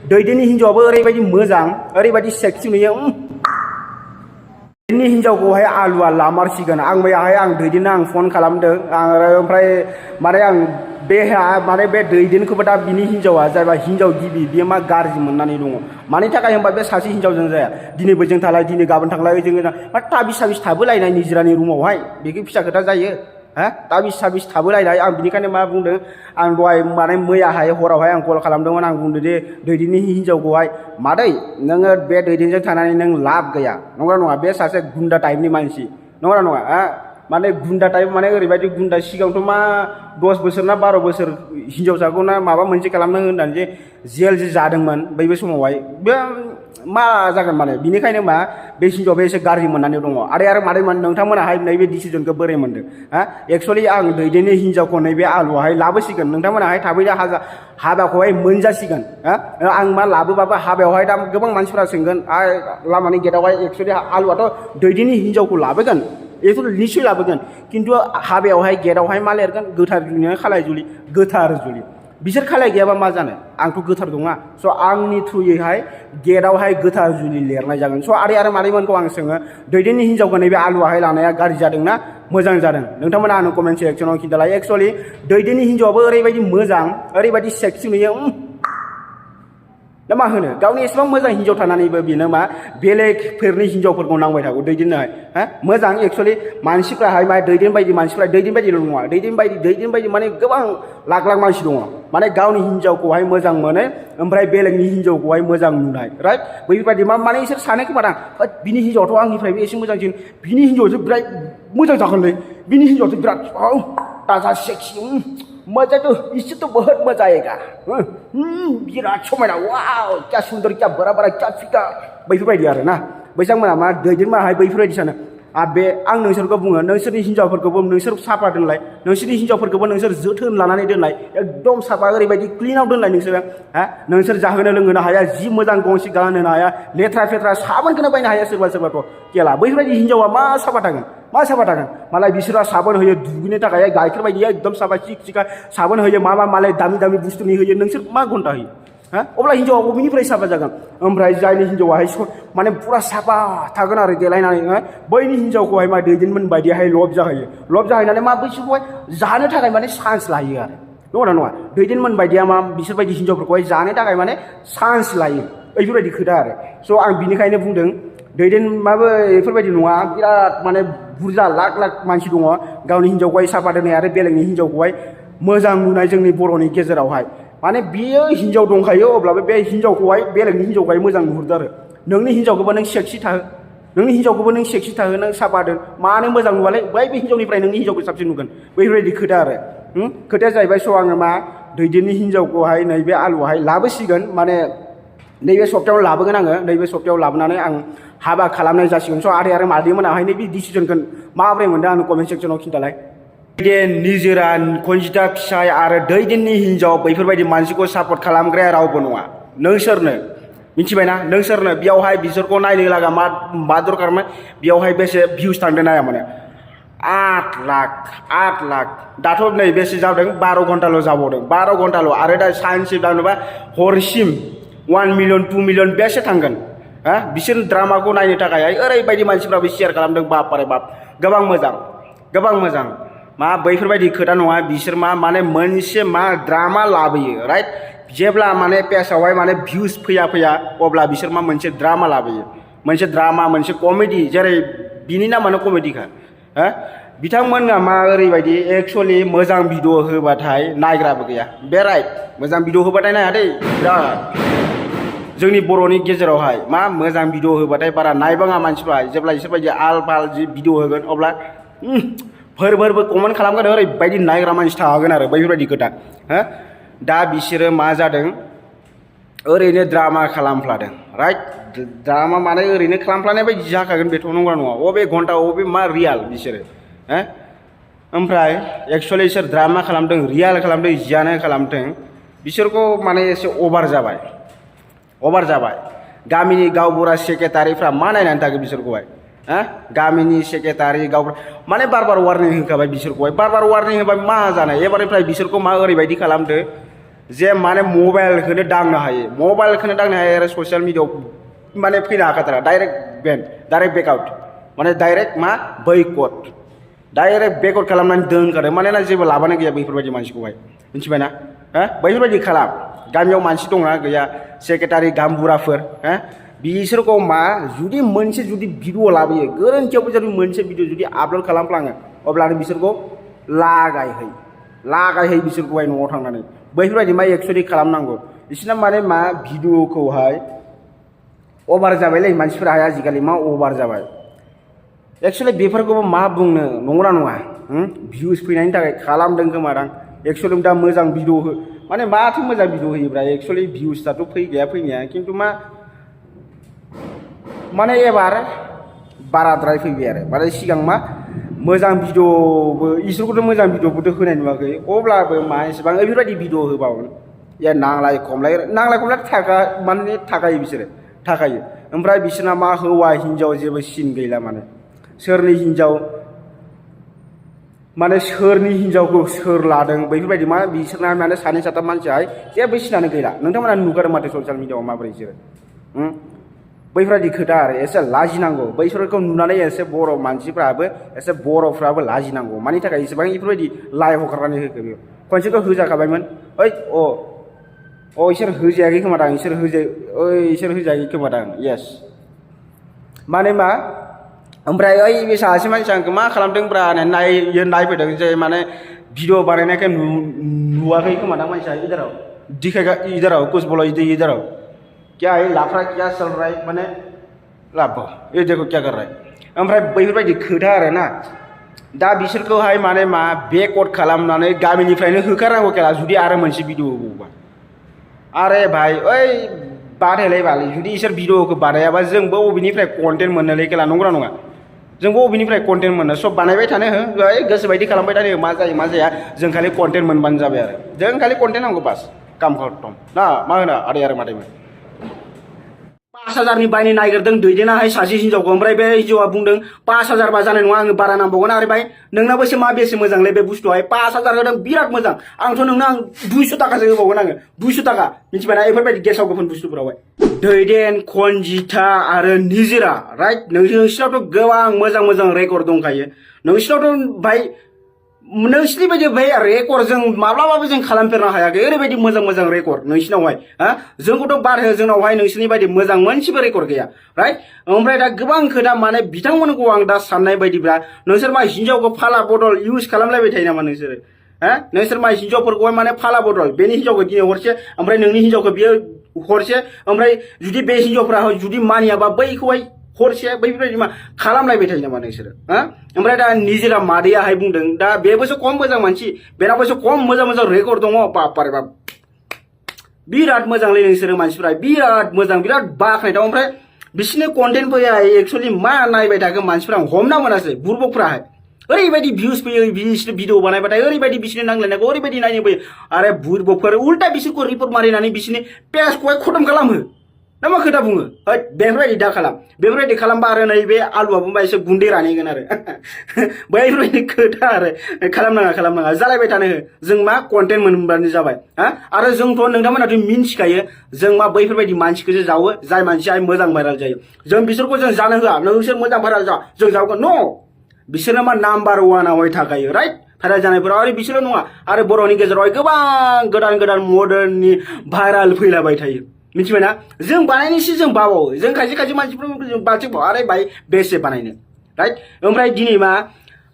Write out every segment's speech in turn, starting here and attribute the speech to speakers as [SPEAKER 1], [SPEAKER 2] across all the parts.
[SPEAKER 1] दैदेननि हिनजावाबो ओरैबायदि मोजां ओरैबायदि सेक्सि नुयो दैदेननि हिनजावखौहाय आलुआ लामारसिगोन आं मैयाहाय आं दैदेननो आं फन खालामदों ओमफ्राय माने आं माने बे दैदेनखौबो दा बिनि हिनजावा जायबा हिनजाव गिबि बियो मा गाज्रि मोननानै दङ मानि थाखाय होनबा बे सासे हिनजावजों जाया दिनैबो जों थालाय दिनै गाबोन थांलाय जोङो मा ताबिस साबिस थाबोलायनाय निजिरानि रुमावहाय बेखौ फिसा खोथा जायो हा ताबिस साबिस थाबोलायनाय आं बिनिखायनो मा बुंदों आं दहाय माने मैयाहाय हरावहाय आं कल खालामदोंमोन आं बुंदों जे दैदेननि हिनजावखौहाय मादै नोङो बे दैदेनजों थानानै नों लाब गैया नंगौना नङा बे सासे गुन्दा टाइपनि मानसि नंगौना नङा हा माने गुन्दा टाइप माने ओरैबायदि गुन्दा सिगाङावथ' मा 10 बोसोर ना 12 बोसोर हिनजावसाखौ ना माबा मोनसे खालामनो होननानै जे जेल जे जादोंमोन बै समावहाय बे मा जागोन माने बिनिखायनो मा बे हिनजावा एसे गाज्रि मोननानै दङ आरो मादै नोंथांमोनाहाय नैबे डिसिजनखौ बोरै मोनदों हा एक्सुवेलि आं दैदेननि हिनजावखौ नैबे आलुआहाय लाबोसिगोन नोंथांमोनाहाय थाबैनो हाबाखौहाय मोनजासिगोन हा आं मा लाबोबाबो हाबायावहाय दा गोबां मानसिफोरा सोंगोन लामानि गेटआवहाय एक्सुवेलि आलुआथ' दैदेननि हिनजावखौ लाबोगोन बेथ' निश्चय लाबोगोन खिन्थु हाबायावहाय गेटआवहाय मा लिरगोन गोथार जुलि खालाय जुलि गोथार जुलि बिसोर खालाय गैयाबा मा जानो आंथ' गोथार दङा स' आंनि थ्रुयैहाय गेटआवहाय गोथार जुलि लिरनाय जागोन स' आरो मादैमोनखौ आं सोङो दैदेननि हिनजावखौ नैबे आलुआहाय लानाया गाज्रि जादोंना मोजां जादों नोंथांमोना आंनो कमेन्ट सेक्सनाव खिन्थालाय एक्सुवेलि दैदेननि हिनजावाबो ओरैबायदि मोजां ओरैबायदि सेक्सि नुयो दा मा होनो गावनि एसेबां मोजां हिनजाव थानानैबो बेनो मा बेलेगफोरनि हिनजावफोरखौ नांबाय थागौ दैदेननोहाय हा मोजां एक्सुवेलि मानसिफ्राहाय मा दैदेन बायदि मानसिफ्रा दैदेन बायदिल' नङा दैदेन बायदि माने गोबां लाख मानसि दङ माने गावनि हिनजावखौहाय मोजां मोनो ओमफ्राय बेलेगनि हिनजावखौहाय मोजां नुनाय राइट बैबायदि माने इसोर सानो खोमा दां बिनि हिनजावथ' आंनिफ्रायबो एसे मोजांसिन बिनि हिनजावसो बिराद मोजां जागोनलै बिनि हिनजावसो बिराद ताजा सेक्सि मजा तो इससे तो बहुत मजा आएगा बिराद समायना वाव क्या सुंदर क्या बड़ा बड़ा क्या फिका बैफोरबायदि आरो ना बैसांमोना मा दैदेनमाहाय बैफोरबायदि सानो बे आं नोंसोरखौ बुङो नोंसोरनि हिनजावफोरखौबो नोंसोर साफा दोनलाय नोंसोरनि हिनजावफोरखौबो नोंसोर जोथोन लानानै दोनलाय एकदम साफा ओरैबायदि क्लिनाव दोनलाय नोंसोरो हा नोंसोर जाहोनो लोंहोनो हाया जि मोजां गंसे गानहोनो हाया लेथ्रा फेथ्रा साबोनखौनो बायनो हाया सोरबाथ' केला बैफोरबायदि हिनजावा मा साफा थागोन मालाय बिसोरा साबोन होयो दुगैनो थाखाय गाइखेर बायदि एकदम साफा चिका साबोन होयो मालाय दामि बुस्थुनि होयो नोंसोर मा घन्टा होयो हा अब्ला हिनजावा बबेनिफ्राय साफा जागोन ओमफ्राय जायनि हिनजावाहाय माने पुरा साफा थागोन आरो देलायनानै बैनि हिनजावखौहाय मा दैदेनमोन बायदिहाय लब जाहैनानै मा बैसोरखौहाय जानो थाखाय माने चान्स लायो आरो नङा दैदेनमोन बायदिया मा बिसोरबायदि हिनजावफोरखौहाय जानो थाखाय माने चान्स लायो बेफोरबायदि खोथा आरो स' आं बिनिखायनो बुंदों दैदेनमाबो बेफोरबायदि नङा बिराद माने बुरजा लाख मानसि दङ गावनि हिनजावखौहाय साफा दोननाय आरो बेलेगनि हिनजावखौहाय मोजां नुनाय जोंनि बर'नि गेजेरावहाय माने बियो हिनजाव दंखायो अब्लाबो बे हिनजावखौहाय बेलेगनि हिनजावखौहाय मोजां नुहुरदों आरो नोंनि हिनजावखौबो नों सेक्सि थाहो नों साफा दोन मानो मोजां नुवालै बै हिनजावनिफ्राय नोंनि हिनजावखौ साबसिन नुगोन बैफोरबायदि खोथा आरो खोथाया जाहैबाय स' आङो मा दैदेननि हिनजावखौहाय नैबे आलुआहाय लाबोसिगोन माने नैबे सप्तायाव लाबोगोन आङो नैबे सप्तायाव लाबोनानै आं हाबा खालामनाय जासिगोन स' आरो मादैमोनाहाय नैबे डिसिजनखौ माबोरै मोनदों आंनो कमेन्ट सेक्सनाव खिन्थालाय दैदेन निजोरा खनजिता फिसाय आरो दैदेननि हिनजाव बैफोरबायदि मानसिखौ सापर्ट खालामग्राया रावबो नङा नोंसोरनो मिथिबायना नोंसोरनो बेयावहाय बिसोरखौ नायनो लागा मा दरकारमोन बेयावहाय बेसे भिउस थांदों नाया माने 8 लाख दाथ' नै बेसे जादों 12 घन्टाल' जाबावदों 12 घन्टाल' आरो दा सानसे जानोबा हरसिम 1 मिलियन 2 मिलियन बेसे थांगोन हा बिसोर ड्रामाखौ नायनो थाखाय ओरैबायदि मानसिफ्राबो शेयार खालामदों बाप गोबां मोजां मा बैफोरबायदि खोथा नङा बिसोर माने मोनसे ड्रामा लाबोयो राइट जेब्ला माने पेजआवहाय माने भिउस फैया अब्ला बिसोर मोनसे ड्रामा लाबोयो मोनसे कमेडि जेरै बिनि नामानो कमेडिखा हा बिथांमोना ओरैबायदि एक्सुवेलि मोजां भिडिअ होबाथाय नायग्राबो गैया बे राइट मोजां भिडिअ होबाथाय नाया दै बिराद जोंनि बर'नि गेजेरावहाय मोजां भिडिअ होबाथाय बारा नायबाङा मानसिफ्रा जेब्ला इसोरबायदि आल-फाल जि भिडिअ होगोन अब्ला फोरबो कमेन्ट खालामगोन ओरैबायदि नायग्रा मानसि थागोन आरो बैफोरबायदि खोथा हा दा बिसोरो मा जादों ओरैनो ड्रामा खालामफ्लादों राइट ड्रामा माने ओरैनो खालामफ्लानाय बायदि जाखागोन बेथ' नंगौना नङा अबे घन्टा अबे रियाल बिसोरो हा ओमफ्राय एक्सुवेलि बिसोर ड्रामा खालामदों रियाल खालामदों जियानो खालामदों बिसोरखौ माने एसे अभार जाबाय गामिनि गावबुरा सेक्रेटारिफ्रा मा नायनानै थागोन बिसोरखौहाय गामिनि सेक्रेटारि गावबुरा माने बार वार्निं होखाबाय बिसोरखौहाय बार वार्निं होबाय मा जानाय एबारनिफ्राय बिसोरखौ ओरैबायदि खालामदो जे माने मबाइलखौनो दांनो हायो आरो ससियेल मिडियाआव माने फैनो हाखाथारा डाइरेक्ट बेन डाइरेक्ट बेकआउट माने डाइरेक्ट मा बैकआउट डाइरेक्ट बेकआउट खालामनानै दोनखादों मानोना जेबो लाबानो गैया बेफोरबायदि मानसिखौहाय मिथिबायना बैफोरबायदि खालाम गामियाव मानसि दंना गैया सेक्रेटारि गामबुराफोर बिसोरखौ मा जुदि मोनसे जुदि भिडिअ लाबोयो गोरोन्थियावबो जुदि मोनसे भिडिअ जुदि आपल'ड खालामफ्लाङो अब्लानो बिसोरखौ लागायहै बिसोरखौहाय न'आव थांनानै बैफोरबायदि मा एक्सुवेलि खालामनांगौ बिसोरना माने मा भिडिअखौहाय अभार जाबायलै मानसिफोराहाय आजिखालि मा अभार जाबाय एक्सुवेलि बेफोरखौबो मा बुंनो नंगौना नङा भिउस फैनायनि थाखाय खालामदों खोमादां एक्सुवेलि दा मोजां भिडिअ माने माथो मोजां भिडिअ होयोब्रा एक्सुवेलि भिउसआथ' फैनाया खिन्थु मा माने एबार बाराद्राय फैबाय आरो माने सिगां मा मोजां भिडिअबो इसोरखौथ' मोजां भिडिअबोथ' होनाय नुवाखै अब्लाबो मा एसेबां बेफोरबायदि भिडिअ होबावो नांलाय खमलाय माने थाखायो बिसोरो थाखायो ओमफ्राय बिसोरना मा हौवा हिन्जाव जेबो सिन गैला माने सोरनि हिन्जावखौ सोर लादों बैफोरबायदि मा बिसोरना माने सानै साथाम मानसियाहाय जेबो सिनानो गैला नोंथांमोना नुगारो माथो ससियेल मिडियाआव माबोरै बिसोरो बैफोरबायदि खोथा आरो एसे लाजिनांगौ बैसोरखौ नुनानै एसे बर' मानसिफ्राबो एसे बर'फ्राबो लाजिनांगौ मानि थाखाय इसेबां बेफोरबायदि लाइभ हगारनानै होखो बेयो खनसेथ' होजाखाबायमोन इसोर होजायाखै खोमादां इसोर होजायाखै खोमादां येस माने मा ओमफ्राय बे सासे मानसि आंखौ मा खालामदोंब्रा नायफैदों जे माने भिडिअ बानायनायखाय नुवाखै खोमादां मानसिया इधराव कुछ बोलो इधराव क्या है लाफड़ा क्या चल रहा है माने लाभ ये देखो क्या कर रहा है ओमफ्राय बैफोरबायदि खोथा आरो ना दा बिसोरखौहाय माने मा बेकआउट खालामनानै गामिनिफ्रायनो होखारनांगौ खेला जुदि आरो मोनसे भिडिअ होबावोबा अरे भाई बादायलाय बालै जुदि इसोर भिडिअखौ बानायाबा जोंबो बबेनिफ्राय कन्टेन्ट मोननोलै खेला नंगौना नङा जोंबो बबेनिफ्राय कन्टेन्ट मोननो सब बानायबाय थानो हो गोसोबायदि खालामबाय थानो मा जायो मा जाया जों खालि कन्टेन्ट मोनबानो जाबाय आरो जों खालि कन्टेन्ट नांगौ बास काम खतम ना मा होनो आदै आरो मादैमोन 5,000 बायनो नागिरदों दैदेनाहाय सासे हिन्जावखौ ओमफ्राय बे हिन्जावा बुंदों 5,000 बा जानाय नङा आङो बारा नांबावगोन आरो भाई नोंनाबोसो मा बेसे मोजांलै बे बुस्थुआहाय 5,000 होदों बिराद मोजां आंथ' नोंनो 200 थाखासो होबावगोन आङो 200 थाखा मिथिबायना बेफोरबायदि गेसाव गोफोन बुस्थुफोरावहाय दैदेन खनजिथा आरो निजिरा राइट नोंसिनावथ' गोबां मोजां रेकर्ड दंखायो नोंसिनावथ' भाई नोंसिनि बायदि भाई रेकर्ड जों माब्लाबाबो जों खालामफेरनो हायाखै ओरैबायदि मोजां रेकर्ड नोंसिनावहाय जोंखौथ' बाद हो जोंनावहाय नोंसिनि बायदि मोजां मोनसेबो रेकर्ड गैया राइट ओमफ्राय दा गोबां खोथा माने बिथांमोनखौ आं दा साननाय बायदिब्ला नोंसोर मा हिन्जावखौ फाला बदल इउज खालामलायबाय थायो नामा नोंसोरो नोंसोर मा हिन्जावफोरखौहाय माने फाला बदल बेनि हिन्जावखौ दिनै हरसे ओमफ्राय नोंनि हिन्जावखौ बियो हरसे ओमफ्राय जुदि बे हिन्जावफ्रा जुदि मानियाबा बैखौहाय हरसे बैफोरबायदि मा खालामलायबाय थायो नामा नोंसोरो ओमफ्राय दा निजिरा मादैयाहाय बुंदों दा बेबोसो खम मोजां मानसि बेनावबोसो खम मोजां रेकर्ड दङ बापारे बाप बिराद मोजांलै नोंसोरो मानसिफ्रा बिराद मोजां बिराद बाख्नायथाव ओमफ्राय बिसोरनि कन्टेन्टफोरा एक्सुवेलि मा नायबाय थागोन मानसिफ्रा हमना मोनासै बुरबकफ्राहाय ओरैबायदि भिउस फैयो बिसोर भिडिअ बानायबाथाय ओरैबायदि बिसोरनि नांलायनायखौ ओरैबायदि नायनो फैयो आरो बुरबकफोर उल्टा बिसोरखौ रिपर्ट मारिनानै बिसोरनि पेजखौहाय खतम खालामो ना मा खोथा बुङो बेफोरबायदि दा खालाम बेफोरबायदि खालामबा आरो नैबे आलुआबो मा एसे गुन्दै रानहैगोन आरो बैफोरबायदि खोथा आरो खालामनाङा जालायबाय थानो हो जों मा कन्टेन्ट मोनबानो जाबाय आरो जोंथ' नोंथांमोनाथ' मिन्थिखायो जों मा बैफोरबायदि मानसिखौसो जावो जाय मानसिया मोजां भाइराल जायो जों बिसोरखौ जों जानो होआ नोंसोर मोजां भाइराल जा जों जावगोन न बिसोरना मा नाम्बार 1आवहाय थाखायो राइट भाइराल जानायफोराव आरो बिसोर नङा आरो बर'नि गेजेरावहाय गोबां गोदान मदार्ननि भाइराल फैलाबाय थायो मिथिबायना जों बानायनोसो जों बाबावो जों खायसे मानसिफोरखौ जों बाथिबाव आरे भाई बेसे बानायनो राइट ओमफ्राय दिनै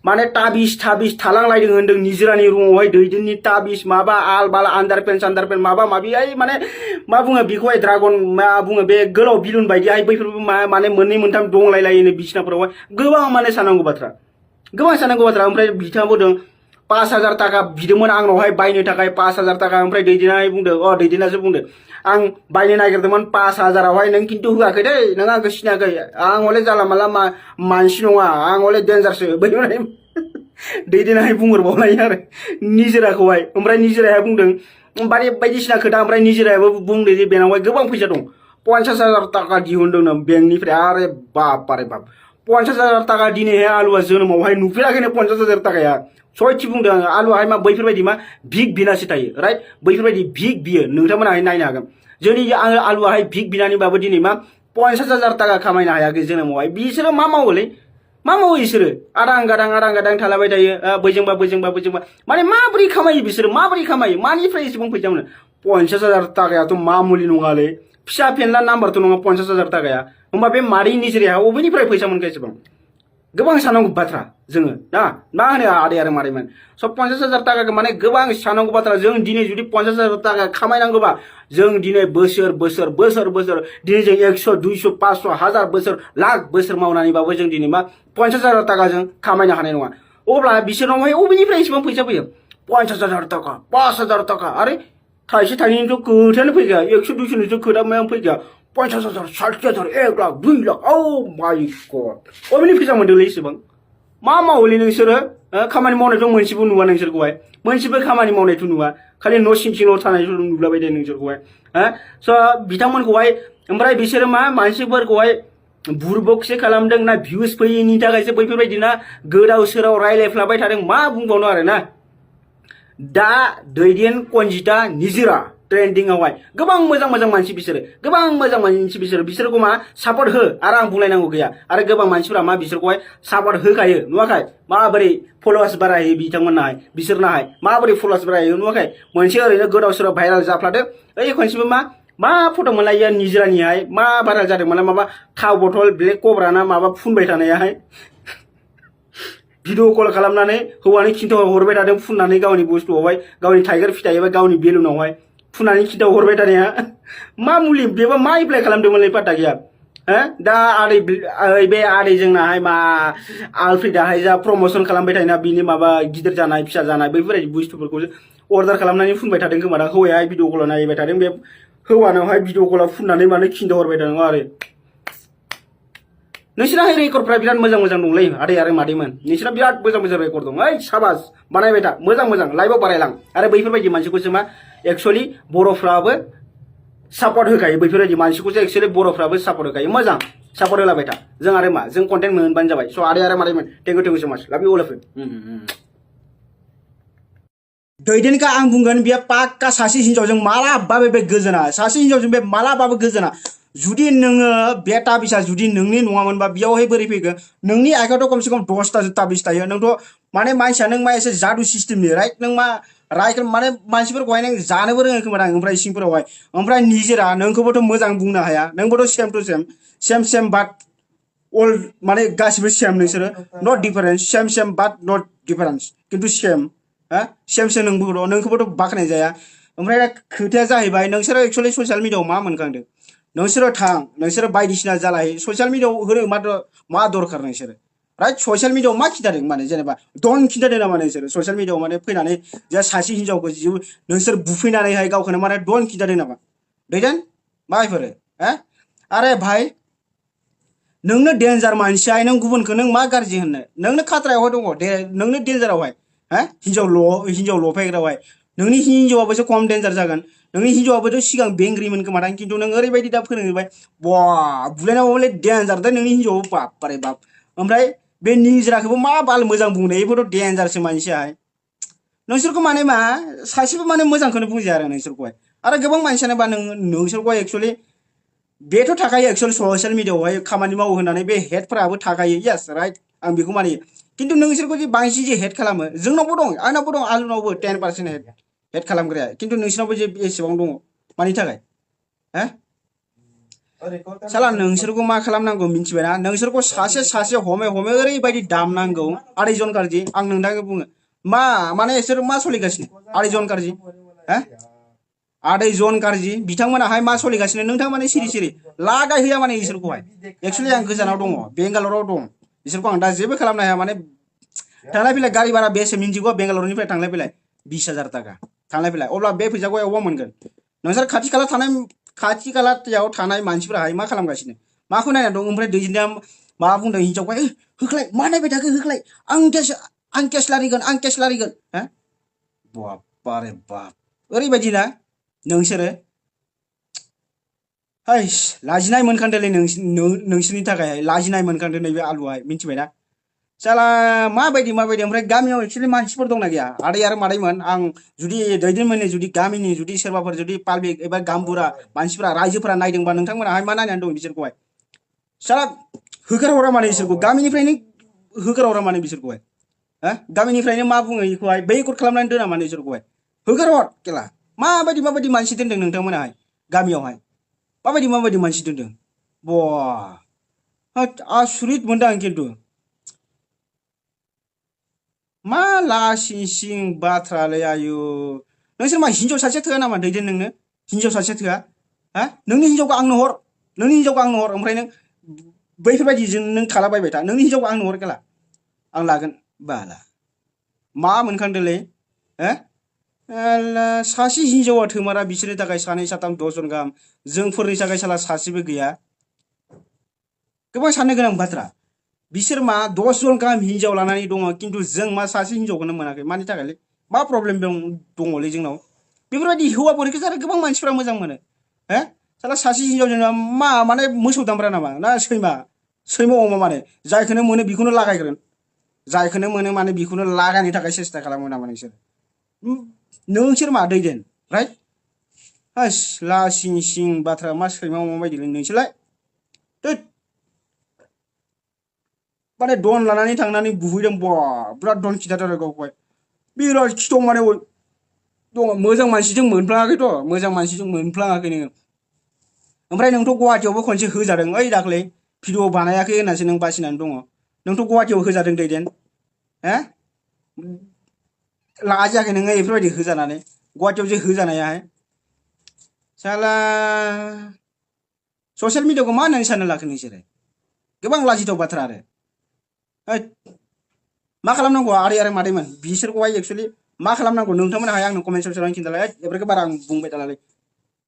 [SPEAKER 1] माने ताबिस थालांलायदों होनदों निजिरानि रुमावहाय दैदेननि ताबिस माबा आलबाल आन्दारपेन्ट माबा माबि माने मा बुङो बेखौहाय ड्रागन मा बुङो बे गोलाव बिलुन बायदिहाय बैफोरबो माने मोननै मोनथाम दंलायलायोनो बिसिनाफोरावहाय गोबां माने साननांगौ बाथ्रा ओमफ्राय बिथाङा बुंदों 5,000 थाखा बिदोंमोन आंनावहाय बायनो थाखाय 5,000 थाखा ओमफ्राय दैदेनाहाय बुंदों दैदेनासो बुंदों आं बायनो नागिरदोंमोन 5,000आवहाय नों खिन्थु होआखै दै नों आंखौ सिनायाखै आं हले जाला माला मानसि नङा आं हले डेन्जारसो बैफोरबायदि दैदेनाहाय बुंहरबावलायो आरो निजिराखौहाय ओमफ्राय निजिराया बुंदों बायदिसिना खोथा ओमफ्राय निजिरायाबो बुंदों जे बेनावहाय गोबां फैसा दं 50,000 थाखा दिहुनदोंनो बेंकनिफ्राय आरे बाप 50,000 टाका दिनैहाय आलुआ जोनोमावहाय नुफेराखैनो 50,000 टाकाया सयथि बुंदों आङो आलुआहाय मा बैफोरबायदि मा भिक बिनासो थायो राइट बैफोरबायदि भिक बियो नोंथांमोनाहाय नायनो हागोन जोंनि आलुआहाय भिक बिनानैबाबो दिनै मा 50,000 टाका खामायनो हायाखै जोनोमावहाय बिसोरो मा मावोलै मा मावो बिसोरो आदां गादां थालाबाय थायो बैजोंबा माने माबोरै खामायो बिसोरो माबोरै खामायो मानिफ्राय एसेबां फैसा मोनो 50,000 टाकायाथ' मामुलि नङालै फिसा फेनला नाम्बारथ' नङा 50,000 टाकाया होमबा बे मादै निजिराया अबेनिफ्राय फैसा मोनखो एसेबां गोबां सानांगौ बाथ्रा जोङो ना मा होनो आदै आरो मादैमोन स' 50,000 टाकाखौ माने गोबां सानांगौ बाथ्रा जों दिनै जुदि 50,000 टाका खामायनांगौबा जों दिनै बोसोर दिनै जों 100 200 500 1000 बोसोर लाख बोसोर मावनानैबाबो जों दिनै मा 50,000 टाकाजों खामायनो हानाय नङा अब्ला बिसोरनावहाय अबेनिफ्राय एसेबां फैसा फैयो 50,000 टाका 5,000 टाका आरे थाइसे थाइनैनिथ' खोथायानो फैया 100 200निथ' खोथा मायाव फैया 50,000 60,000 1 लाख 2 लाख औ माय गड अबेनि फैसा मोनदोंलै एसेबां मा मावोलै नोंसोरो खामानि मावनायथ' मोनसेबो नुवा नोंसोरखौहाय मोनसेबो खामानि मावनायथ' नुवा खालि न' सिंल' थानायल' नुलाबाय दे नोंसोरखौहाय स' बिथांमोनखौहाय ओमफ्राय बिसोरो मा मानसिफोरखौहाय बुरबकसो खालामदों ना भिउस फैयिनि थाखायसो बैफोरबायदि ना गोदाव सोराव रायलायफ्लाबाय थादों मा बुंबावनो आरो ना दा दैदेन कनजिता निजिरा ट्रेन्डिंआवहाय गोबां मोजां मानसि बिसोरो गोबां मोजां मानसि बिसोरखौ मा सापर्ट हो आरो आं बुंलायनांगौ गैया आरो गोबां मानसिफोरा मा बिसोरखौहाय सापर्ट होखायो नुवाखै माबोरै फलोवार्स बारायो बिथांमोननाहाय बिसोरनाहाय माबोरै फलोवार्स बारायो नुवाखै मोनसे ओरैनो गोदाव सोराव भाइराल जाफ्लादो ओइ खनसेबो मा फट' मोनलायो निजिरानिहाय मा भाइराल जादोंमोनलाय माबा थाव बथल ब्लेक कब्रा ना माबा फुनबाय थानायाहाय भिडिअ कल खालामनानै हौवानि खिन्थाव हरबाय थादों फुननानै गावनि बुस्थुआवहाय गावनि टाइगार फिथाइ एबा गावनि बेलुनावहाय फुननानै खिन्थाव हरबाय थानाया मा मुलि बेबा मा एप्लाइ खालामदोंमोनलै पात्ता गैया दा बे आदै जोंनाहाय मा आलफ्रिदाहाय जा प्रमोसन खालामबाय थायोना बिनि माबा गिदिर जानाय फिसा जानाय बैफोरबायदि बुस्थुफोरखौ अर्डार खालामनानै फुनबाय थादों खोमा दा हौवायाहाय भिडिअ कलाव नायबाय थादों बे हौवानावहाय भिडिअ कलाव फुननानै माने खिन्थाव हरबाय थादों आरो नोंसिनाहाय रेकर्डफ्रा बिराद मोजां दंलै आदै आरो मादैमोन नोंसिना बिराद मोजां रेकर्ड दं ओइ साबास बानायबाय था मोजां लाइभआव बारायलां आरो बैफोरबायदि मानसिखौसो मा एक्चुअलि बर'फ्राबो सापर्ट होखायो बैफोरबायदि मानसिखौसो एक्चुअलि बर'फ्राबो सापर्ट होखायो मोजां सापर्ट होलाबाय था जों आरो मा जों कन्टेन्ट मोनबानो जाबाय स' आदै आरो मादैमोन थेंक इउ सो माच लाभ इउ अल अफ इउ दैदेनखा आं बुंगोन बियो पाक्का सासे हिनजावजों मालाबाबो बे गोजोना सासे हिनजावजों बे मालाबाबो गोजोना जुदि नोङो बे ताबिसा जुदि नोंनि नङामोनबा बेयावहाय बोरै फैगोन नोंनि आखायावथ' खमसे खम 10ता ताबिस थायो नोंथ' माने मानसिया नों मा एसे जादु सिस्टेमनि राइट नों मा रायगोन माने मानसिफोरखौहाय नों जानोबो रोङो खोमा दां ओमफ्राय सिंफोरावहाय ओमफ्राय निजिरा नोंखौबोथ' मोजां बुंनो हाया नोंबोथ' सेम टु सेम बाट अल माने गासिबो सेम नोंसोरो नट डिफारेन्स सेम बाट नट डिफारेन्स खिन्थु सेम सेम नोंखौबोथ' बाख्नाय जाया ओमफ्राय खोथाया जाहैबाय नोंसोरो एक्चुअलि ससियेल मिडियाआव मा मोनखांदों नोंसोरो थां नोंसोरो बायदिसिना जालायो ससियेल मिडियाआव होनो मा दरखार नोंसोरो राइट ससियेल मिडियाआव मा खिन्थादों माने जेनेबा दन खिन्थादों नामा नोंसोरो ससियेल मिडियाआव माने फैनानै जे सासे हिनजावखौ नोंसोर बुफैनानैहाय गावखौनो माने दन खिन्थादों नामा दैदेन मा बेफोरो आरे भाई नोंनो डेन्जार मानसिया नों गुबुनखौ नों मा गाज्रि होननो नोंनो खात्रायावहाय दङ नोंनो डेन्जारावहाय हिनजाव लफायग्रावहाय नोंनि हिनजावाबोसो खम डेन्जार जागोन नोंनि हिनजावाबोथ' सिगां बेंग्रिमोन खोमादां खिन्थु नों ओरैबायदि दा फोरोंबाय बा बुलायनांगौलै डेन्जार दा नोंनि हिनजावाबो बारे बाप ओमफ्राय बे निजिराखौबो मा बाल मोजां बुंनो बेफोरथ' डेन्जारसो मानसियाहाय नोंसोरखौ माने मा सासेबो माने मोजांखौनो बुंजाया आरो नोंसोरखौहाय आरो गोबां मानसियानो बा नोंसोरखौहाय एक्चुअलि बेथ' थाखायो एक्चुअलि ससियेल मिडियाआवहाय खामानि मावो होननानै बे हेडफोराबो थाखायो यस राइट आं बेखौ मानियो खिन्थु नोंसोरखौ जे बांसिन जे हेड खालामो जोंनावबो दं आंनावबो दं आलुनावबो 10% हेड खालामग्राया खिन्थु नोंसिनावबो जे एसेबां दङ मानि थाखाय साला नोंसोरखौ मा खालामनांगौ मिन्थिबायना नोंसोरखौ सासे हमै ओरैबायदि दामनांगौ आदै जन गारजि आं नोंथांखौ बुङो मा माने इसोर मा सोलिगासिनो आदै जन गारजि आदै जन गारजि बिथांमोनाहाय मा सोलिगासिनो नोंथां माने सिरि लागाय होया माने इसोरखौहाय एक्चुअलि आं गोजानाव दङ बेंगालराव दं इसोरखौ आं दा जेबो खालामनो हाया माने थांलाय फैलाय गारि भारा बेसे मिन्थिगौ बेंगालरनिफ्राय थांलाय फैलाय 20,000 टाका थांलाय फैलाय अब्ला बे फैसाखौ अबाव मोनगोन नोंसोर खाथि खालायाव थानाय मानसिफोराहाय मा खालामगासिनो माखौ नायना दं ओमफ्राय दैदेनआ मा बुंदों हिनजावखौहाय होख्लाय मा नायबाय थाखो होख्लाय आं केस लारिगोन बारे बाप ओरैबायदि ना नोंसोरो हैस लाजिनाय मोनखांदोंलै नोंसोरनि थाखाय लाजिनाय मोनखांदों नैबे आलुआहाय मिन्थिबायना साला माबायदि ओमफ्राय गामियाव एक्चुअलि मानसिफोर दंना गैया आदै आरो मादैमोन आं जुदि दैदेनमोननि जुदि गामिनि जुदि सोरबाफोर जुदि पाब्लिक एबा गामबुरा मानसिफोरा रायजोफोरा नायदोंबा नोंथांमोनाहाय मा नायनानै दं बिसोरखौहाय साला होखारहरा माने बिसोरखौ गामिनिफ्रायनो होखारहरा माने बिसोरखौहाय हा गामिनिफ्रायनो मा बुङो बेखौहाय बैकट खालामनानै दोना माने बिसोरखौहाय होखारहर केला माबायदि मानसि दोनदों नोंथांमोनाहाय गामियावहाय माबायदि मानसि दोनदों बा होद आसुरित मोनदों आं खिन्थु मा लासिं सिं बाथ्रालै आयु नोंसोर मा हिनजाव सासेया थोआ नामा दैदेन नोंनो हिनजाव सासेया थोआ हा नोंनि हिनजावखौ आंनो हर ओमफ्राय नों बैफोरबायदिजों नों थालाबायबाय था नोंनि हिनजावखौ आंनो हर केला आं लागोन बाला मा मोनखांदोंलै हो सासे हिनजावा थोमारा बिसोरनि थाखाय सानै साथाम 10 जन गाहाम जोंफोरनि थाखाय साला सासेबो गैया गोबां साननो गोनां बाथ्रा बिसोर मा 10 जन गाहाम हिनजाव लानानै दङ खिन्थु जों मा सासे हिनजावखौनो मोनाखै मानि थाखायलै मा प्रब्लेम दङलै जोंनाव बेफोरबायदि हौवाफोरखौ आरो गोबां मानसिफ्रा मोजां मोनो हो साला सासे हिनजावजों मा माने मोसौ दामब्रा नामा ना सैमा अमा माने जायखौनो मोनो बेखौनो लागायग्रोन जायखौनो मोनो माने बेखौनो लागायनो थाखाय सेस्था खालामो नामा नोंसोर मा दैदेन राइट हास लासिं सिं बाथ्रा मा सैमा अमा बायदिलै नोंसोरलाय माने दन लानानै थांनानै बुहैदों बा बिराद दन खिथाथारो गावखौहाय बिराद खिथं माने दङ मोजां मानसिजों मोनफ्लाङाखै नोङो ओमफ्राय नोंथ' गुवाहाटियावबो खनसे होजादों ओइ दाख्लै भिडिअ बानायाखै होननासो नों बासिनानै दङ नोंथ' गुवाहाटियाव होजादों दैदेन हो लाजियाखै नोङो बेफोरबायदि होजानानै गुवाहाटियाव जे होजानायाहाय साला ससियेल मिडियाखौ मा होननानै साननो लाखो नोंसोरो गोबां लाजिथाव बाथ्रा आरो मा खालामनांगौ आदै आरो मादैमोन बिसोरखौहाय एक्चुअलि मा खालामनांगौ नोंथांमोनाहाय आंनो कमेन्ट सेक्सनाव खिन्थालाय एफोरखौ बारा आं बुंबाय थालालै